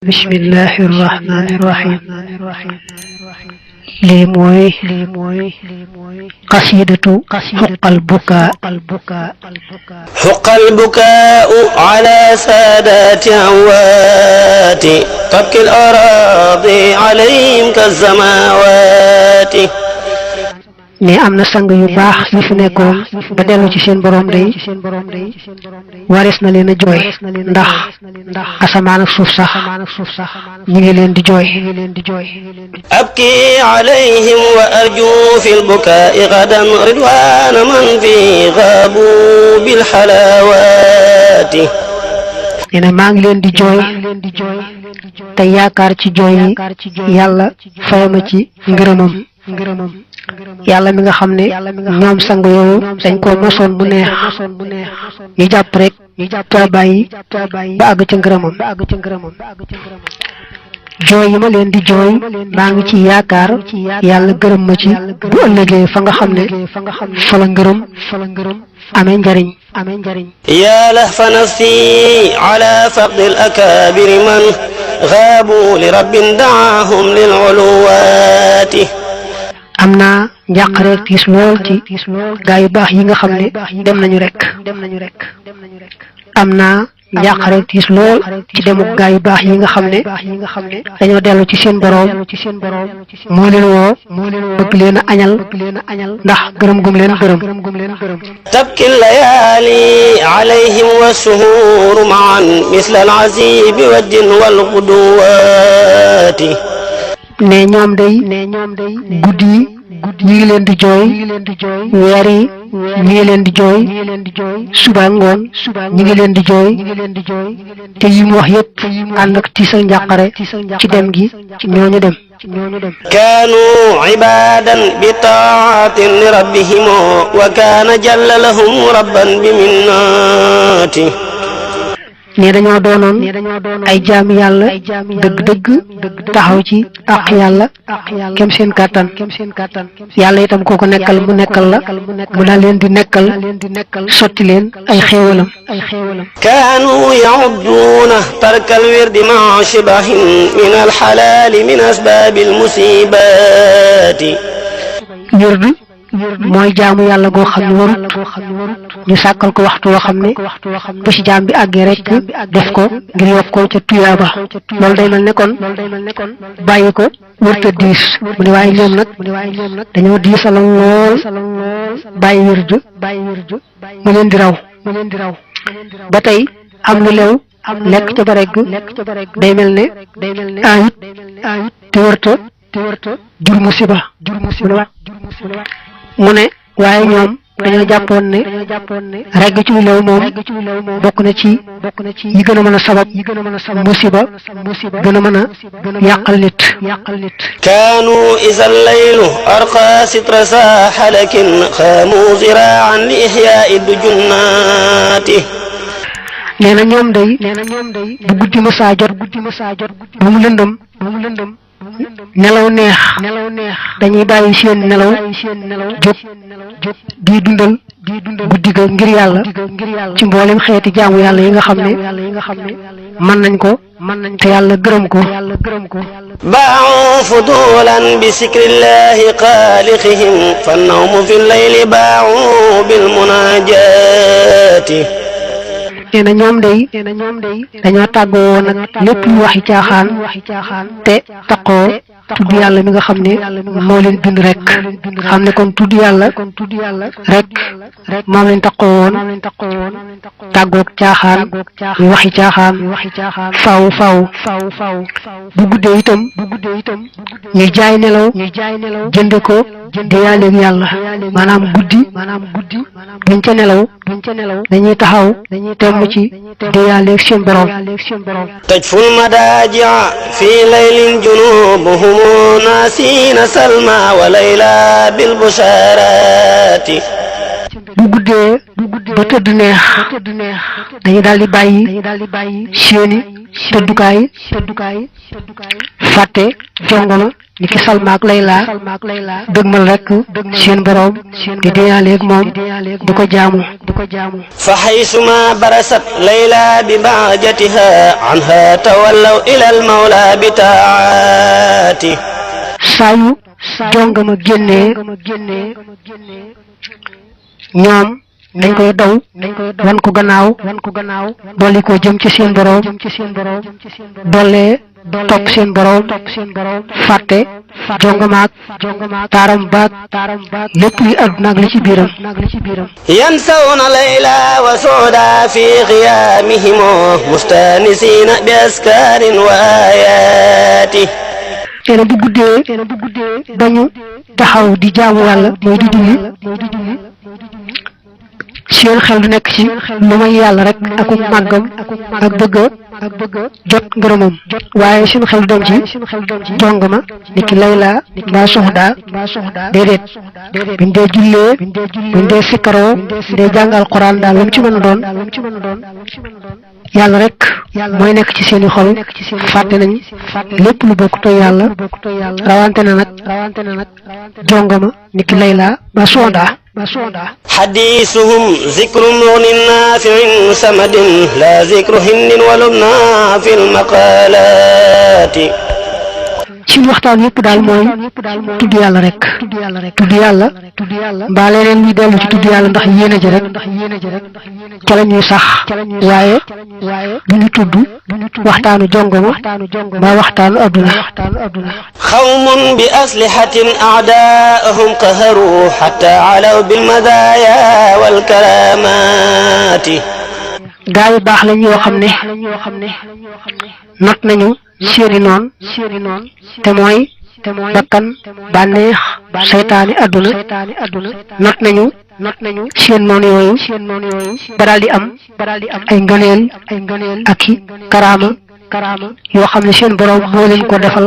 bismillahi irrahmani irrahim lii mooy qasidatu xuqal bukaa xuqal bukaau ala saadati amwaati tabki al araadi alayhim kazamawaati ne am na sang yu baax yu fi nekkoon ba dellu ci seen borom day waris na leen a jooy ndax asamaan ak suuf sax ñu ngi leen di jooy abki alayhim wa arju fi lbukaai gadan ridwana man fi gaabu bilxalawaati nee na maa ngi leen di jooy te yaakaar ci jooy yi yàlla fayama ci ngërëmam yàlla mi nga xam ne ñoom sang yooyu dañ ko mosoon bu neex ñu jàpp rek te bàyyi ba àgg ca ngërëmam jooy yi ma leen di jooy maa ngi ci yaakaar yàlla gërëm ma ci bu ëllëgee fa nga xam ne fa la ngërëm amee njariñ yaa lahfa nafsi ala faqdi al akaabiri man gaabu li rabbin daahum lil uluwaati am naa njàqare tiis lool ci gaa yu baax yi nga xam ne dem nañu rek am naa njàqare tiis lool ci demuk gaa yu baax yi nga xam ne dañoo dellu ci seen boroom moo leen woo bëgg leen a añal ndax gërëm gum leen gërëm tabki layaali alayhim wa suhuuru maan misla al azibi wajjin wal guduwaati ne ñoom day guddi yi ñi ngi leen di jooy weer yi ñi ngi leen di jooy suba ngoon ñi ngi leen di jooy te yi mu wax yépp ànd ak tiis ak njàqare ci dem gi ñooñu dem kaanu ibaadan bi taatin li rabbihim wa kaana jalla lahum rabban bi minnaati ne dañoo doonoon ay jaami yàlla dëgg-dëgg taxaw ci àq yàlla kem seen kàttan yàlla itam kooko nekkal mu nekkal la mu daal leen di nekkal sotti leen ay xéewalam kaanu ya'udduuna tarkal wirdi ma'a shibahin min alxalaali min asbaabi almusibaati wirdu mooy jaamu yàlla goo xam ne warut ñu sàkkal ko waxtu woo xam ne bu ci jaam bi àggee rek def ko ngir yokk ko ca tuyaaba loolu day mel ne kon bàyyi ko wërta diis mu ne waaye ñoom nag dañoo diisaloon lool bàyyi wirdu mu leen di raw ba tey am lu lew lekk ca ba regg day mel ne ayut te wërta jur musiba mu ne waaye ñoom dañoo jàppoon ne regg ci lu lew moom bokk na ci yi gën a mën a sabab musiba gën a mën a yàqal nit kaanu iza laylu arqa sitra saaxa lakin xaamu ziraan li ixyaai dujunnaati nee na ñoom day bu guddi ma saa jot ba mu lëndëm nelaw neex dañuy bàyyi seen nelaw jóg di dundal guddi ga ngir yàlla ci mboolem xeeti jaamu yàlla yi nga xam ne mën nañ ko te yàlla gërëm ko baaxu fudulan bi sikrillahi xaaliqihim fa nawmu fi llayli baaxu bil munaajaati nee na ñoom day dañoo tàggoo woon nag lépp lu waxi caaxaan te taqoo tudd yàlla mi nga xam ne moo leen bind rek xam ne kon tudd yàlla rek moom leen taqoo woon tàggoog caaxaan yu waxi caaxaan faw bu guddee itam ñuy jaay nelaw jënde ko diyaaleeg yàlla maanaam guddi buñ ca nelaw dañuy taxaw temm ci diyaaleeg seen borom tajful madaaji'a fi laylin junubuhum naasiina salma wa layla bil bushaaraati bu guddee ba tëdd neex dañu daal di bàyyi seeni tëddukaay fàtte jongoma ni ki Salma ak Layla dëgmal rek seen borom di deyaaleeg moom di ko jaamu fa haysuma barasat Layla bi bahjatiha anha tawallaw ila al mawla bi taati saa yu jongama génnee ñoom dañ koy daw wan ko gannaaw dolli ko jëm ci seen borom dollee topp seen borom fàtte jongamaak taaram baak lépp luy àdduna ak li ci biiram yansawna layla wa sooda fi xiyaamihim mustanisina bi askarin wa ayaati teena bu guddee dañu taxaw di jaamu yàlla mooy di julli seen xel du nekk ci lu may yàlla rek ak màggam ak bëgg jot ngërëmam waaye seen xel doom ci jongama ni ki Layla mbaa Soxda déedéet buñ dee jullee buñ dee sikkaroo buñ dee jàngal Alxuraan daal lu mu ci mën a doon yàlla rek mooy nekk ci seeni xol fàtte nañ lépp lu bokk toy yàlla rawante na nag jongama ni ki Layla mbaa Soxda حديثهم ذكر مغن نافع سمد لا ذكر هند ولبنى في المقالات ci waxtaan yëpp daal mooy tudd yàlla rek tudd yàlla mbaa leneen luy dellu ci tudd yàlla ndax yéene ji rek ca la ñuy sax waaye du ñu tudd waxtaanu jongoma mbaa waxtaanu adduna xawmun bi aslihatin a'daa'ahum qaharu hatta alaw bil madaaya wal karaamaati gaa yu baax lañ yoo xam ne not nañu seeni noon te mooy bakkan bànneex seytaani adduna not nañu seen noon yooyu ba daal di am ay ngëneel ak i karaama yoo xam ne seen borom moo leen ko defal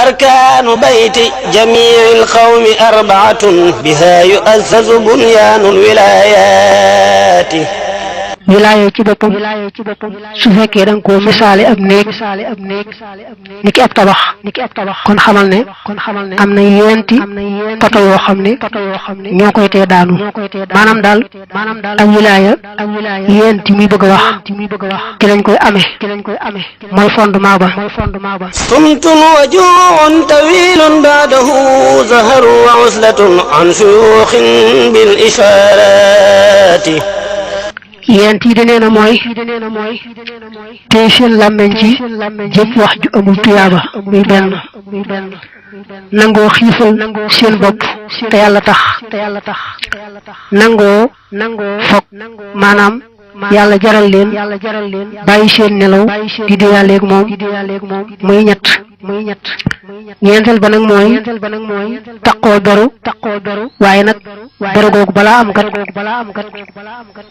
arkaanu bayti jamiil qawmi arbaatun biha yu'azzazu bunyaanul wilaayaati wilaaya ci boppam su fekkee da nga koo misaale ab néeg ni ki ab tabax kon xamal ne am na yenti poto yoo xam ne ñoo koy tee daanu maanaam daal ak wilaaya yenti muy bëgg a wax ki lañ koy amee mooy fondement ba sumtun wa juu'un tawilun ba'dahu zaharu wa uslatun an shuyuukhin bil ishaarati yent yi danee na mooy tey seen làmmeñ ci jëpp wax ju amul tuyaaba muy benn nangoo xiifal seen bopp te yàlla tax nangoo foog maanaam yàlla jaral leen bàyyi seen nelaw di diyaaleeg moom muy ñett ñeenteel ba nag mooy taqoo beru waaye nag beru googu balaa am kat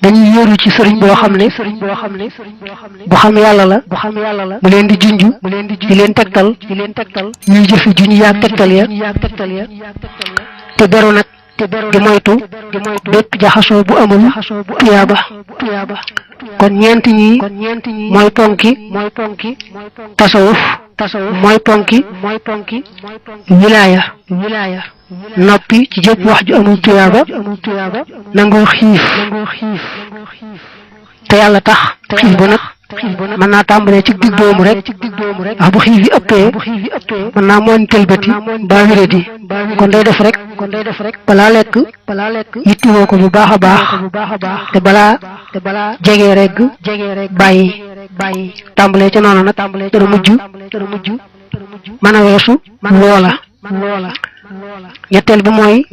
dañuy yóoru ci sëriñ boo xam ne bu xam yàlla la mu leen di junj di leen tegtal ñuy jëfi junj yaag tegtal ya te beru nag di moytu bépp jaxasoo bu amul tuyaaba kon ñeent ñi mooy ponki tasawuf mooy ponki wilaaya noppi ci jëpp wax ju amul tuyaaba nangoo xiif te yàlla tax xiif ba nag mën naa tàmbalee ci digg doomu rek ndax bu xiif yi ëppee mën naa moon tëlbati baa wéradi kon day def rek balaa lekk yittiwoo ko bu baax a baax te balaa jegee rek bàyyi tàmbalee ca noonu nag dara mujj mën a weesu loola ñetteel bi mooy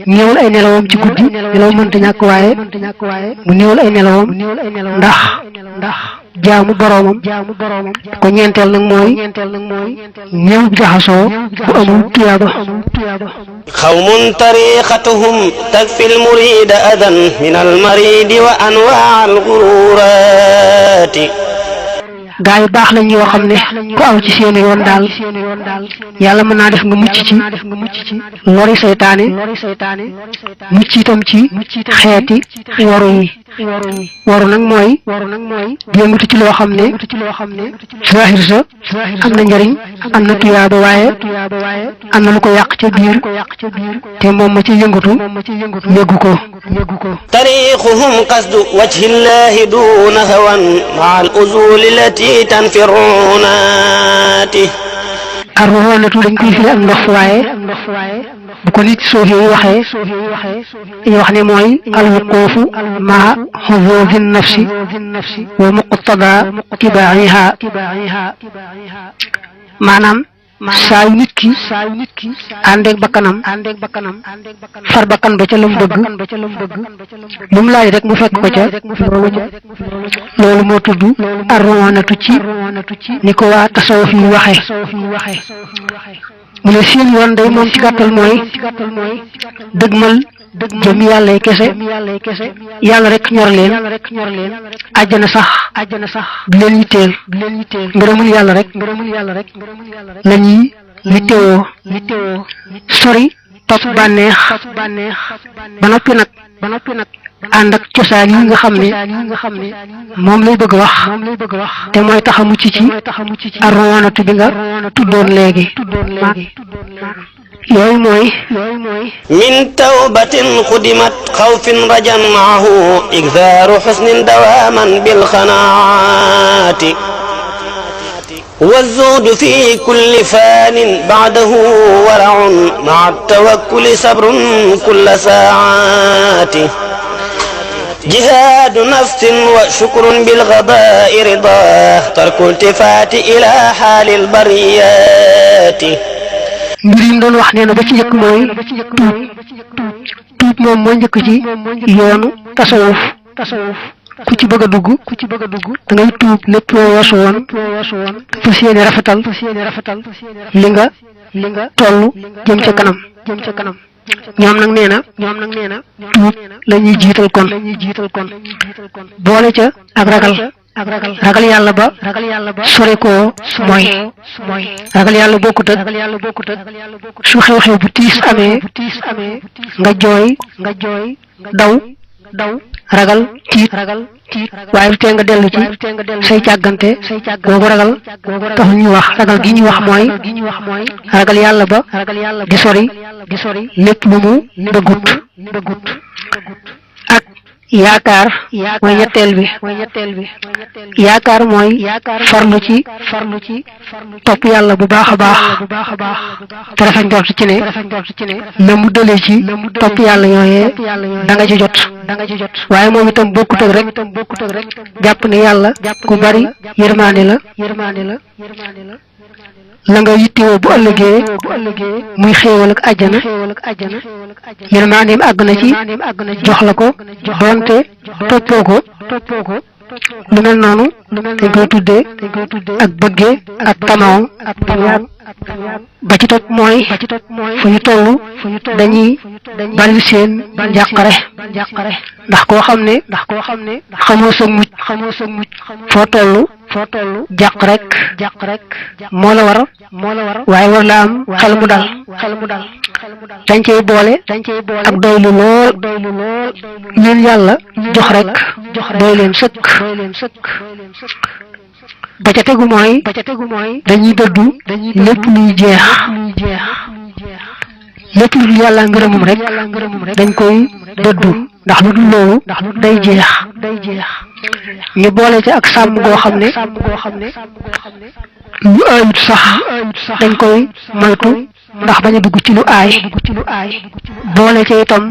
néewal ay nelawam ci guddi nelaw mënta ñàkk waaye mu néewal ay nelawam ndax jaamu boroomam ko ñeenteel nag mooy néew jaxasoo bu amul tuyaaba xawmun tariqatuhum takfi almurida adan min almaridi wa anwaa algururaati gaa yu baax lañ yoo xam ne ku aw ci seeni yoon daal yàlla mën naa def nga mucc ci lori seytaane mucc itam ci xeeti waru yi waru nag mooy yëngatu ci loo xam ne zahir sa am na njariñ am na tuyaaba waaye am na lu ko yàq ca biir te moom ma ci yëngatu yëggu ko tariquhum qasdu wajhillahi duna hawan maa al uzuli lati tanfirunaati arroonatu dañ koy firi ak ndox waaye bu ko nit suufi yi waxee dañuy wax ne mooy alwuquufu maa xuzuuzi nafsi wa muqtada tibaa'iha maanaam saa yu nit ki àndeeg bakkanam far bakkan ba ca lam bëgg lu mu laaj rek mu fekk ko ca loolu moo tudd arroonatu ci ni ko waa tasawuf yi waxee mu ne seen yoon day moom ci gàttal mooy dëgmal jëm yàlla kese yàlla rek ñor leen àjjana sax du leen yitteel ngërëmul yàlla rek la ñuy yittewoo sori topp bànneex ba noppi nag ànd ak cosaan yi nga xam ne moom lay bëgg wax te mooy tax a mucc ci arroonatu bi nga tuddoon léegi yooyu mooy min tawbatin xudimat xawfin rajan maahu igzaaru xusnin dawaaman bilxanaati والزهد في كل فان بعده ورع مع التوكل صبر كل ساعات جهاد نفس وشكر بالغضاء رضاه ترك التفات إلى حال البريات mbir yi mu doon wax nee na ba ci njëkk mooy tuub moom moo njëkk ci yoonu tasawuf ku ci bëgg a dugg da ngay tuub lépp loo weesu woon fas yéene rafetal li nga toll jëm ca kanam ñoom nag nee na tuub la ñuy jiital kon boole ca ak ragal yàlla ba sore koo mooy ragal yàlla bokkut ak su xew-xew bu tiis amee nga jooy daw ragal tiit waaye du tee nga dellu ci say càggante googu ragal tax ñuy wax ragal gi ñuy wax mooy ragal yàlla ba di sori lépp lu mu bëggut ak yaakaar mooy ñetteel bi yaakaar mooy farlu ci topp yàlla bu baax a baax te rafet njort ci ne la mu dëlee ci topp yàlla yooyee da nga ci jot waaye moom itam bokkut ak rek jàpp ne yàlla ku bari yërmaande la la nga yittewoo bu ëllëgee muy xéewal ak àjjana yërmaandeem àgg na ci jox la ko doonte toppoo ko lu mel noonu dañ koy tuddee ak bëggee ak tamaw ba ci topp mooy fu ñu toll dañuy bari seen njàqare ndax koo xam ne xamoo sa mucc foo toll jàq rek moo la war waaye war la am xel mu dal dañ cey boole ak doylu lool leen yàlla jox rek doy leen sëkk ba ca tegu mooy dañuy dëddu lépp luy jeex lépp lu dul yàlla ngërëmum rek dañ koy dëddu ndax lu dul loolu day jeex ñu boole ca ak sàmm goo xam ne lu aayut sax dañ koy moytu ndax bañ a dugg ci lu aay boole ca itam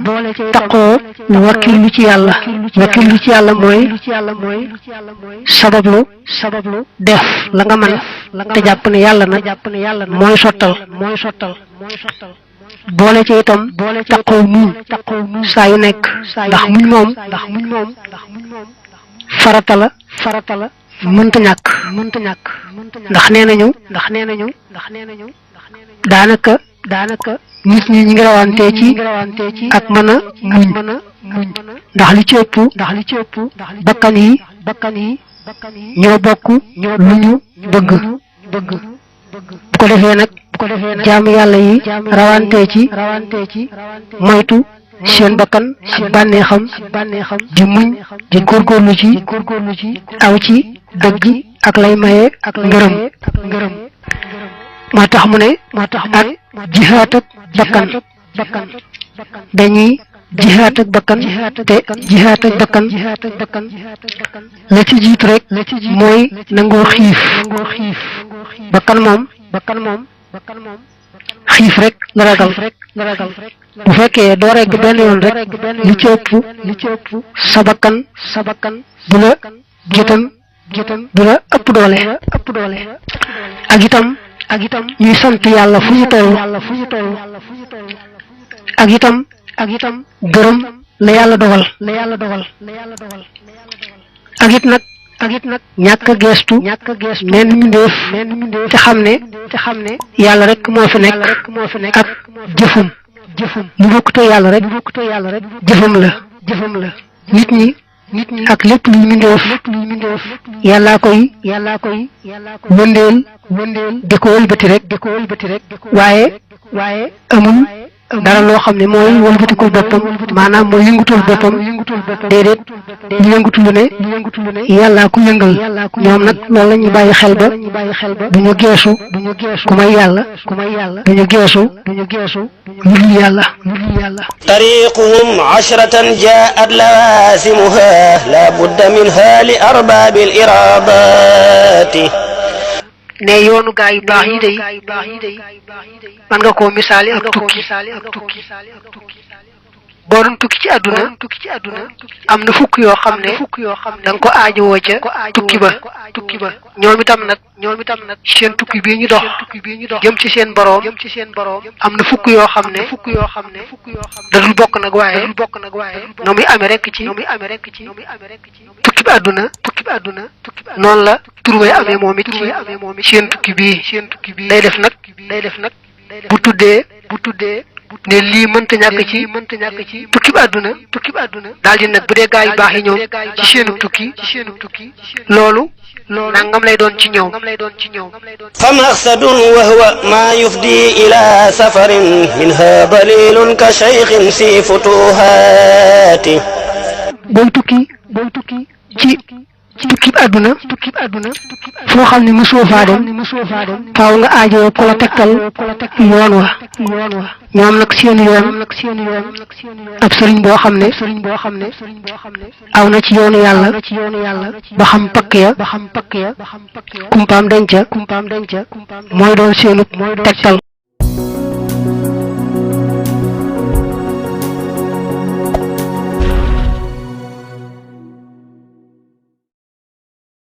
taqoo wakkirlu ci yàlla mooy sabablu def la nga mën te jàpp ne yàlla nag mooy sottal boole ci itam taqoo muñ saa yu nekk ndax muñ moom farata la mënta ñàkk ndax nee nañu daanaka nit ñi ngi rawantee ci ak mën a muñ ndax li ci ëpp bakkan yi ñoo bokk lu ñu bëgg bu ko defee nag jaamu yàlla yi rawantee ci moytu seen bakkan ak bànneexam di muñ di góorgóorlu ci aw ci dëgg ak lay maye ak ngërëm moo tax mu ne ak jihaat ak bakkan dañuy jihaat ak bakkan te jihaat ak bakkan la ci jiitu rek mooy nangoo xiif bakkan moom xiif rek la ragal bu fekkee doo rekk benn yoon rek li ci ëpp sa bakkan du la gétan du la ëpp doole ak itam ñuy sant yàlla fu ñu toll ak itam gërëm la yàlla dogal ak it nag ñàkk a geestu menn mbindéef te xam ne yàlla rek moo fi nekk ak jëfum lu bokkute yàlla rek jëfam la nit ñi ak lépp luy mbindéef yàllaa koy wëndeel di ko wëlbati rek waaye amul dara loo xam ne mooy wëlbatikul boppam maanaam mooy yëngutul boppam déedéet lu yëngutu lu ne yàllaa ku yëngal ñoom nag loolu la ñuy bàyyi xel ba du ñu geesu ku may yàlla du ñu geesu lu dul yàlla tariquhum ashratan jaat lawasimuha la budda minha li arbabil iradati ne yoonu gaa yu baax yi day man nga koo misaali ak tukki boo doon tukki ci àdduna am na fukk yoo xam ne da nga ko aajowoo ca tukki ba ñoom itam nag seen tukki bii ñu dox jëm ci seen boroom am na fukk yoo xam ne da dul bokk nag waaye noo muy amee rek ci tukki bi àdduna noonu la turway amee moom it ci seen tukki bii day def nag bu tuddee ne lii mënta ñàkk ci tukki bi àdduna daal di nag bu dee gaa yu baax yi ñoom ci seenu tukki loolu nangam lay doon ci ñoom fa maqsadun wa huwa ma yufdi ila safarin minha dalilun ka shaykhin si futuhati booy tukki ci tukki bi àdduna foo xam ne mosoo faa dem faaw nga aajoo ko la tegtal yoon wa ñoom nag seen yoon ab sëriñ boo xam ne aw na ci yoonu yàlla ba xam pakk ya kumpaam denca mooy doon seenub tegtal